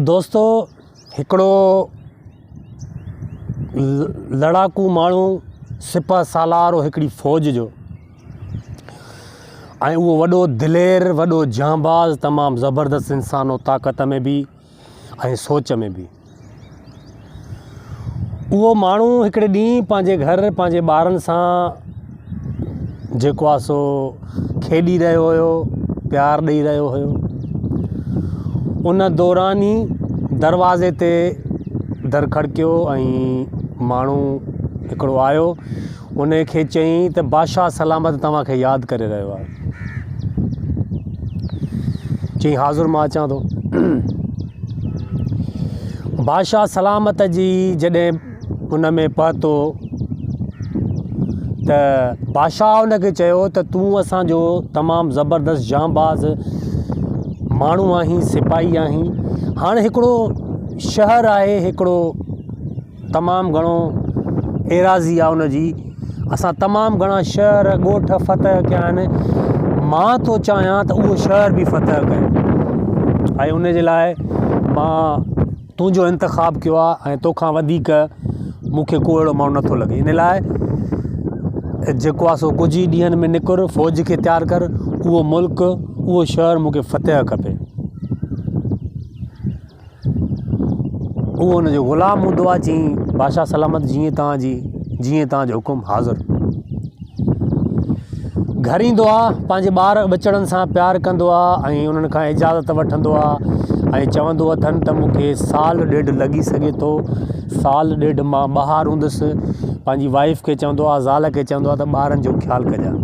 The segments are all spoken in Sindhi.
دوستو هڪڙو لڙاڪو ماڻهو سپهه سالار هو هڪڙي فوج جو ۽ اهو وڏو دلير وڏو جانباز تمام زبردست انسان هو طاقت ۾ به ۽ سوچ ۾ به. اهو ماڻهو هڪڙي ڏينهن پنهنجي گهر پنهنجي ٻارن سان جيڪو آهي سو کيڏي رهيو هيو پيار ڏئي رهيو هيو ان دوران ئي دروازي تي در کڙڪيو ۽ ماڻهو هڪڙو آيو ان کي چيائين ته بادشاهه سلامت توهان کي ياد ڪري رهيو آهي. چيائين حاضر مان اچان ٿو. بادشاهه سلامت جي جڏهن ان ۾ پهتو ته بادشاهه ان کي چيو ته تون اسان جو تمام زبردست جانباز ماڻهو آهين سپاهي آهين هاڻي هڪڙو شهر آهي هڪڙو تمام گهڻو ايراضي آهي ان جي اسان تمام گهڻا شهر ڳوٺ فتح ڪيا آهن مان ٿو چاهيان ته اهو شهر به فتح ڪيان ۽ ان جي لاء مان تنهنجو انتخاب ڪيو آهي ۽ توکان وڌيڪ مون کي ڪو اهڙو ماڻهو نٿو لڳي ان لاء جيڪو آهي سو ڪجهه ئي ڏينهن ۾ نڪر فوج کي تيار ڪر اهو ملڪ اهو شهر مون کي فتح کپي. اهو ان جو غلام هوندو آهي چيائين بادشاهه سلامت جيئن توهان جي جيئن توهان جو حڪم حاضر گهر ايندو آهي پنهنجي ٻار ٻچڙن سان پيار ڪندو آهي ۽ انهن کان اجازت وٺندو آهي ۽ چوندو اٿن ته مون کي سال ڏيڍ لڳي سگهي ٿو سال ڏيڍ مان ٻاهر هوندس پنهنجي وائيف کي چوندو آهي زال کي چوندو آهي ته ٻارن جو خيال ڪجان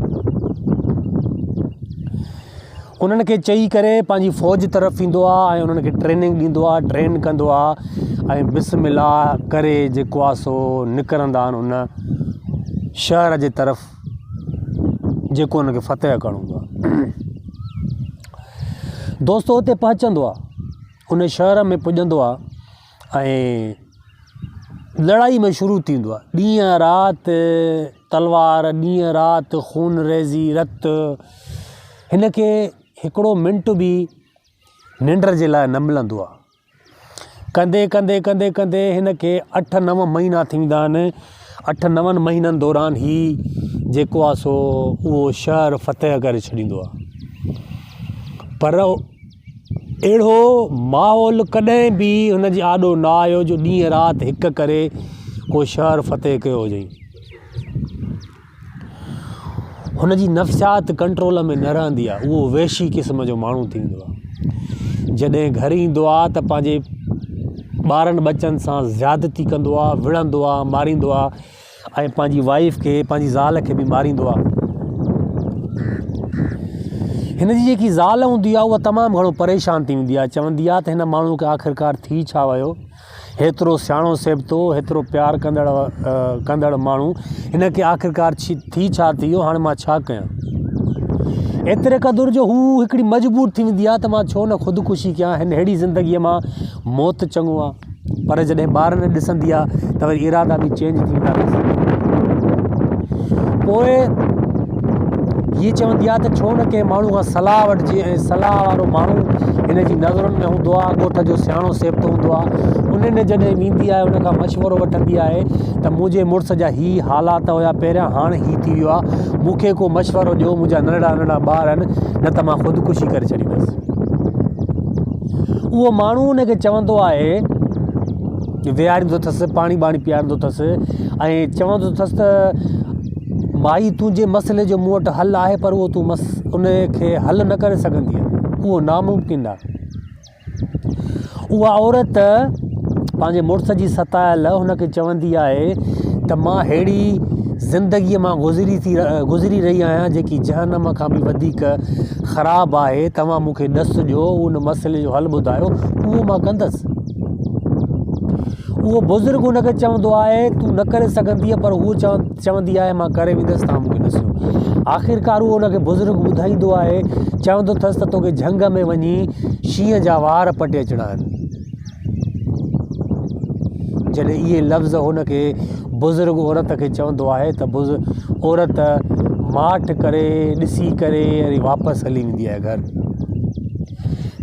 انهن کي چئي ڪري پنهنجي فوج طرف ايندو آ ۽ انهن کي ٽريننگ ڏيندو آ ٽرين ڪندو آ ۽ بسم الله ڪري جيڪو آ سو نڪرندا آهن ان شهر جي طرف جيڪو ان کي فتح ڪرڻو هوندو آ دوستو اتي پهچندو آ ان شهر ۾ پڄندو آ ۽ لڙائي ۾ شروع ٿيندو آ ڏينهن رات تلوار ڏينهن رات خون ريزي رت هن کي هڪڙو منٽ به ننڊ جي لاء نه ملندو آهي. ڪندي ڪندي ڪندي ڪندي هن کي اٺ نو مهينا ٿي ويندا آهن. اٺ نون مهينن دوران هي جيڪو آهي سو اهو شهر فتح ڪري ڇڏيندو آهي. پر اهڙو ماحول ڪڏهن به هن جي آڏو نه آيو جو ڏينهن رات هڪ ڪري ڪو شهر فتح ڪيو هجئين. هن جي نفسيات ڪنٽرول ۾ نه رهندي آهي اهو وحشي قسم جو ماڻهو ٿي ويندو آهي جڏهن گهر ايندو آهي ته پنهنجي ٻارن ٻچن سان زيادتي ڪندو آهي وڙهندو آهي ماريندو آهي ۽ پنهنجي وائيف کي پنهنجي زال کي به ماريندو آهي هن جي جيڪي زال هوندي آهي اها تمام گهڻو پريشان ٿي ويندي آهي چوندي آهي ته هن ماڻهو کي آخرڪار ٿي ڇا ويو هيترو سياڻو سيبتو، هيترو پيار ڪندڙ ڪندڙ ماڻهو، هن کي آخرڪار ٿي ڇا ٿي ويو، هاڻي مان ڇا ڪيان؟ ايتري قدر جو هو هڪڙي مجبور ٿي ويندي آهي ته مان ڇو نه خودڪشي ڪيان، هن ههڙي زندگيء مان موت چڱو آهي. پر جڏهن ٻارن کي ڏسندي آهي ته وري ارادا به چينج ٿي ويندا اٿس. پوء هيء چوندي آهي ته ڇو نه ڪنهن ماڻهو کان صلاح وٺجي ۽ صلاح وارو ماڻهو هن جي نظرن ۾ هوندو آهي ڳوٺ جو سياڻو سيبتو هوندو آهي ان ڏي جڏهن ويندي آهي ان کان مشورو وٺندي آهي ته منهنجي مڙس جا هي حالات هيا پهريان هاڻ هي ٿي ويو آهي مون کي ڪو مشورو ڏيو منهنجا ننڍڙا ننڍڙا ٻار آهن نه ته مان خودڪشي ڪري ڇڏيندس اهو ماڻهو ان کي چوندو آهي ويهاريندو اٿس پاڻي ٻاڻي پياريندو اٿس ۽ چوندو اٿس ته مائي تنهنجي مسئلي جو مون وٽ حل آهي پر اهو تون مس ان کي حل نه ڪري سگهندينء اهو ناممڪن آهي. اها عورت پنهنجي مڙس جي ستايل هن کي چوندي آهي ته مان ههڙي زندگيء مان گذري ٿي گذري رهي آهيان جيڪي جهنم کان به وڌيڪ خراب آهي توهان مون کي ڏس ڏيو ان مسئلي جو حل ٻڌايو اهو مان ڪندس. اهو بزرگ هن کي چوندو آهي تون نه ڪري سگهندينء پر هوء چوندي آهي مان ڪري ويندس توهان مون کي ڏسيو. آخرڪار اهو هن کي بزرگ ٻڌائيندو آهي چوندو اٿس ته توکي جهنگ ۾ وڃي شينهن جا وار پٽي اچڻا آهن. جڏهن اهي لفظ هن کي بزرگ عورت کي چوندو آهي ته عورت ماٺ ڪري ڏسي ڪري وري واپس هلي ويندي آهي گهر.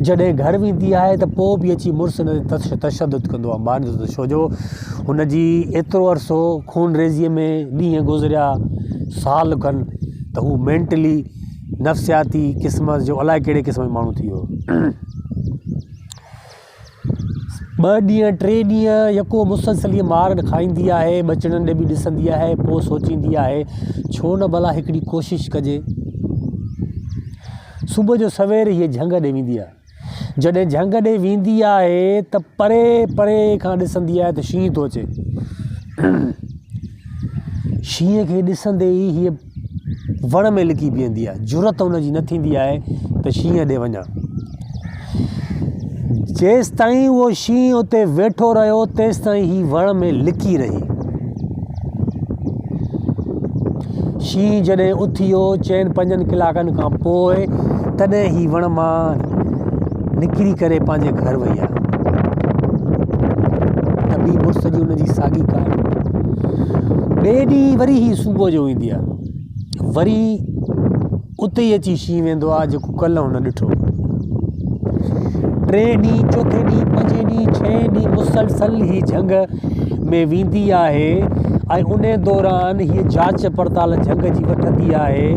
جڏهن گهر ويندي آهي ته پوء به اچي مڙس هن تي تشدد ڪندو آهي ماريندو اٿس ڇو جو هن جي ايترو عرصو خونريزيء ۾ ڏينهن گذريا سال کن ته هو مينٽلي نفسياتي قسم جو الائي ڪهڙي قسم جو ماڻهو ٿي ويو. ٻه ڏينهن ٽي ڏينهن يڪو مسلسل هيء مار کائيندي آهي ٻچڙن ڏي به ڏسندي آهي پوء سوچيندي آهي ڇو نه ڀلا هڪڙي ڪوشش ڪجي. صبح جو سوير هيء جهنگ ڏي ويندي آهي. جڏهن جهنگ ڏي ويندي آهي ته پري پري کان ڏسندي آهي ته شينهن ٿو اچي. شينهن کي ڏسندي ئي هيء وڻ ۾ لڪي بيهندي آهي. جرئت هن جي نه ٿيندي آهي ته شينهن ڏي وڃان. جيستائين اهو شينهن اتي ويٺو رهيو تيستائين هي وڻ ۾ لڪي رهي. شينهن جڏهن اٿيو چئن پنجن ڪلاڪن کان پوء تڏهن هي وڻ مان نڪري ڪري پنهنجي گهر وئي آهي. ته ٻي مڙس جي ان جي ساڳي ڪهاڻي. ٻئي ڏينهن وري هي صبح جو ايندي آهي. وري اتي ئي اچي شينهن ويندو آهي جيڪو ڪلهه هن ڏٺو. ٽئين ڏينهن، چوٿين ڏينهن، پنجين ڏينهن، ڇهين ڏينهن مسلسل هي جهنگ ۾ ويندي آهي ۽ ان دوران هيء جاچ پڙتال جهنگ جي وٺندي آهي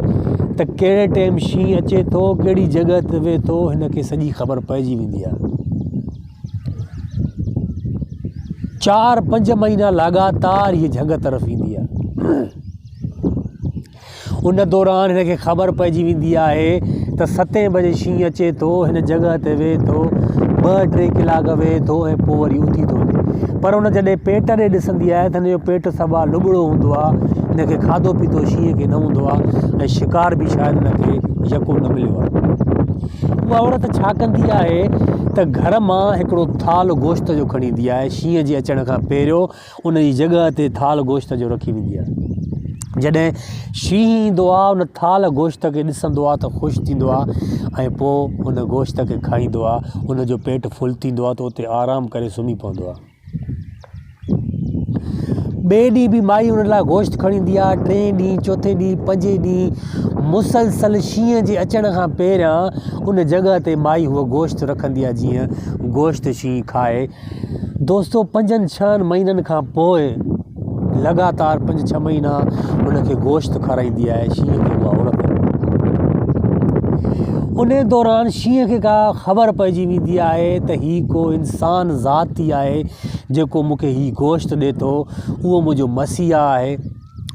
ته ڪهڙي ٽيم شينهن اچي ٿو، ڪهڙي جڳهه تي ويهي ٿو، هن کي سڄي خبر پئجي ويندي آهي. چار پنج مهينا لاڳاتار هيء جهنگ طرف ايندي آهي. ان دوران هن کي خبر پئجي ويندي آهي ته ستين بجي شينهن اچي ٿو، هن جڳهه تي ويهي ٿو، ٻه ٽي ڪلاڪ ويهي ٿو ۽ پوء وري اٿي ٿو وڃي. پر هن جڏهن پيٽ ڏي ڏسندي آهي ته هن جو پيٽ صفا لٻڙو هوندو آهي، هن کي کاڌو پيتو شينهن کي نه هوندو آهي ۽ شڪار به شايد هن کي يڪو نه مليو آهي. اها عورت ڇا ڪندي آهي ته گهر مان هڪڙو ٿالهه گوشت جو کڻي ايندي آهي، شينهن جي اچڻ کان پهريون ان جي جڳهه تي ٿالهه گوشت جو رکي ويندي آهي. جڏهن شينهن ايندو آهي ان ٿالهه گوشت کي ڏسندو آهي ته خوش ٿيندو آهي ۽ پوء ان گوشت کي کائيندو آهي ان جو پيٽ فل ٿيندو آهي ته اتي آرام ڪري سمهي پوندو آهي. ٻئي ڏينهن به مائي ان لاء گوشت کڻي ايندي آهي ٽئين ڏينهن چوٿين ڏينهن پنجين ڏينهن مسلسل شينهن جي اچڻ کان پهريان ان جڳهه تي مائي هوء گوشت رکندي آهي جيئن گوشت شينهن کائي دوستو پنجن ڇهن مهينن کان پوء لڳاتار پنج ڇهه مهينا ان کي گوشت کارائيندي آهي شينهن کي اها عورت ان دوران شينهن کي ڪا خبر پئجي ويندي آهي ته هي ڪو انسان ذات ئي آهي جيڪو مون کي هي گوشت ڏي ٿو اهو منهنجو مسيحا آهي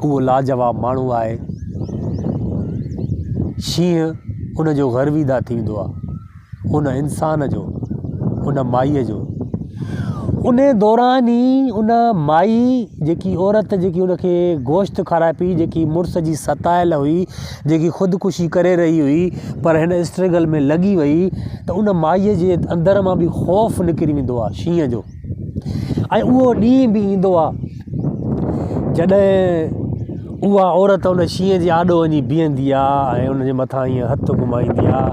اهو لاجواب ماڻهو آهي شينهن ان جو غرويده ٿي ويندو آهي ان انسان جو، ان مائيء جو. انهيء دوران ئي ان مائي جيڪي عورت جيڪي ان کي گوشت کارائي پئي، جيڪي مڙس جي ستايل هئي، جيڪي خودڪشي ڪري رهي هئي، پر هن اسٽرگل ۾ لڳي وئي ته ان مائيء جي اندر مان به خوف نڪري ويندو آهي شينهن جو. ۽ اهو ڏينهن به ايندو آ جڏهن اها عورت ان شينهن جي آڏو وڃي بيهندي آ ۽ ان جي مٿان ائين هٿ گهمائيندي آ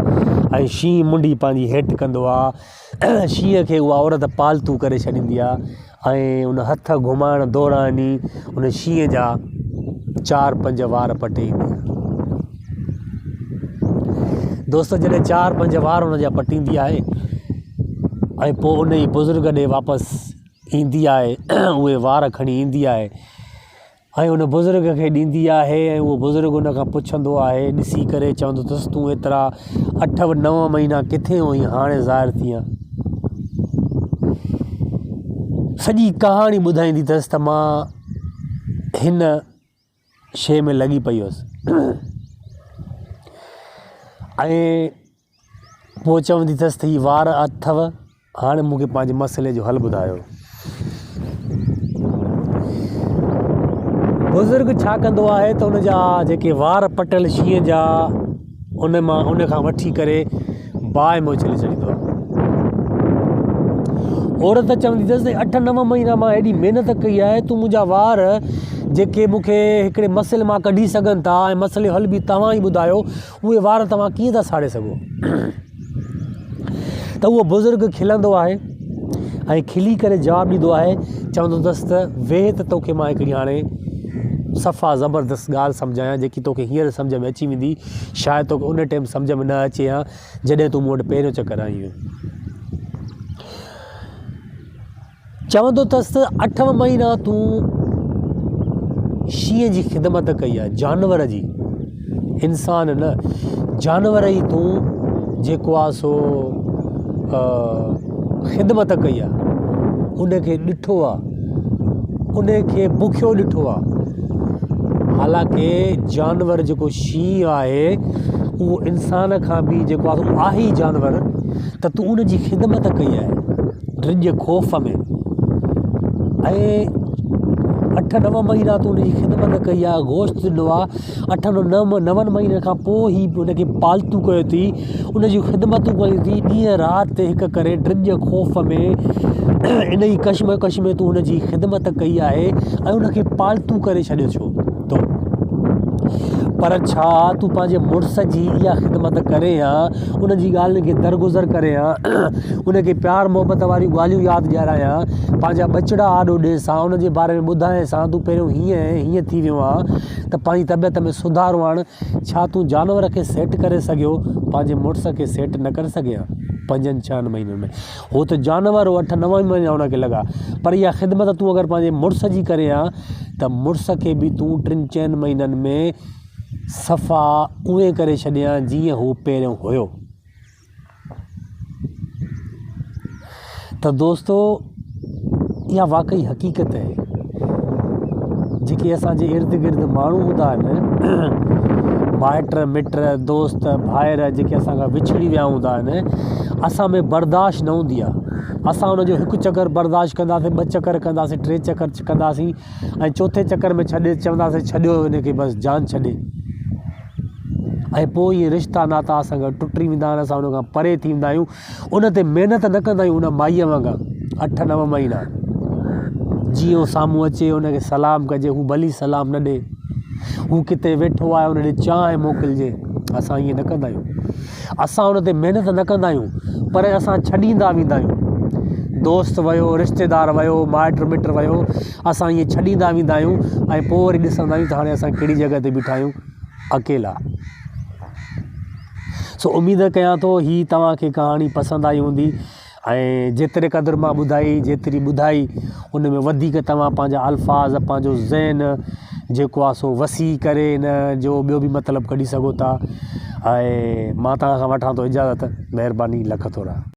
۽ شينهن منڍي پنهنجي هيٺ ڪندو آ شينهن کي اها عورت پالتو ڪري ڇڏيندي آ ۽ ان هٿ گهمائڻ دوران ئي ان شينهن جا چار پنج وار پٽي ايندي آ. دوست جڏهن چار پنج وار ان جا پٽيندي آهي ۽ پوء ان ئي بزرگ ڏي واپس ايندي آهي اهي وار کڻي ايندي آهي ۽ ان بزرگ کي ڏيندي آهي ۽ اهو بزرگ ان کان پڇندو آهي ڏسي ڪري چوندو اٿس تون ايترا اٺ نو مهينا ڪٿي هئين هاڻي ظاهر ٿي آن سڄي ڪهاڻي ٻڌائيندي اٿس ته مان هن شيء ۾ لڳي پئي هيس ۽ پوء چوندي اٿس ته هي وار اٿو هاڻي مون کي پنهنجي مسئلي جو حل ٻڌايو. بزرگ ڇا ڪندو آهي ته ان جا جيڪي وار پٽل شينهن جا ان مان ان کان وٺي ڪري باهه ۾ اڇلي ڇڏيندو آهي. عورت چوندي اٿس ته اٺ نو مهينا مان ايڏي محنت ڪئي آهي تون منهنجا وار جيڪي مون کي هڪڙي مسئلي مان ڪڍي سگهن ٿا ۽ مسئلي جو حل به توهان ئي ٻڌايو اهي وار توهان ڪيئن ٿا ساڙي سگهو؟ ته اهو بزرگ کلندو آهي ۽ کلي ڪري جواب ڏيندو آهي چوندو اٿس ته ويهه ته توکي مان هڪڙي هاڻي صفا زبردست ڳالهه سمجهايان جيڪي توکي هينئر سمجهه ۾ اچي ويندي، شايد توکي ان ٽيم سمجهه ۾ نه اچي ها جڏهن تون مون وٽ پهريون چڪر آئي هئين. چوندو اٿس ته اٺ مهينا تون شينهن جي خدمت ڪئي آهي، جانور جي، انسان نه، جانور جي تون جيڪو آهي سو خدمت ڪئي آهي، ان کي ڏٺو آهي، ان کي بکيو ڏٺو آهي، حالانڪه جانور جيڪو شينهن آهي اهو انسان کان به جيڪو آهي اهو آهي ئي جانور ته تون ان جي خدمت ڪئي آهي. ڊڄ خوف ۾ ۽ اٺ نو مهينا تون ان جي خدمت ڪئي آهي گوشت ڏنو آهي اٺن نو نون مهينن کان پوءِ هي ان کي پالتو ڪيو اٿئي ان جون خدمتون ڪيون اٿئي ڏينهن رات هڪ ڪري ڊڄ خوف ۾ ان ئي ڪشمڪش ۾ تون ان جي خدمت ڪئي آهي ۽ ان کي پالتو ڪري ڇڏيو ڇو تو پر ڇا تون پنهنجي مڙس جي اها خدمت ڪرين ها ان جي ڳالهين کي درگذر ڪرين ها ان کي پيار محبت واريون ڳالهيون ياد ڏيارائين ها، پنهنجا ٻچڙا آڏو ڏيس ها، ان جي باري ۾ ٻڌائينس ها، تون پهريون هيئن ۽ هيئن ٿي ويو آن ته پنهنجي طبيعت ۾ سڌارو آڻ، ڇا تون جانور کي سيٽ ڪري سگهيو، پنهنجي مڙس کي سيٽ نه ڪري سگهين ها پنجن ڇهن مهينن ۾؟ هو ته جانور هو اٺ نو مهينا ان کي لڳا، پر اها خدمت تون اگر پنهنجي مڙس جي ڪرين ها ته مڙس کي به تون ٽن چئن مهينن ۾ صفا اونئين ڪري ڇڏين ها جيئن هو پهريون هيو. ته دوستو اها واقعي حقيقت آهي جيڪي اسان جي ارد گرد ماڻهو هوندا آهن مائٽ مٽ دوست ڀائر جيڪي اسان کان وڇڙي ويا هوندا آهن اسان ۾ برداشت نه هوندي آهي اسان ان جو هڪ چڪر برداشت ڪنداسين ٻه چڪر ڪنداسين ٽي چڪر ڪنداسين ۽ چوٿين چڪر ۾ ڇڏي چونداسين ڇڏيو ان کي بس جان ڇڏي ۽ پوء اهي رشتا ناتا اسان کان ٽٽي ويندا آهن اسان ان کان پري ٿي ويندا آهيون ان تي محنت نه ڪندا آهيون ان مائيء وانگر اٺ نو مهينا جيئن هو سامهون اچي ان کي سلام ڪجي هو ڀلي سلام نه ڏي هو ڪٿي ويٺو آهي ان ڏي چانهه موڪلجي اسان ائين نه ڪندا آهيون اسان ان تي محنت نه ڪندا آهيون پر اسان ڇڏيندا ويندا آهيون دوست ويو رشتيدار ويو مائٽ مٽ ويو اسان ائين ڇڏيندا ويندا آهيون ۽ پوء وري ڏسندا آهيون ته هاڻي اسان ڪهڙي جڳهه تي بيٺا آهيون اڪيلا. سو اميد ڪيان ٿو هي توهان کي ڪهاڻي پسند آئي هوندي ۽ جيتري قدر مان ٻڌائي جيتري ٻڌائي ان ۾ وڌيڪ توهان پنهنجا الفاظ پنهنجو ذهن جيڪو آهي سو وسيع ڪري ان جو ٻيو به مطلب ڪڍي سگهو ٿا ۽ مان توهان کان وٺان ٿو اجازت مهرباني لک ٿورا.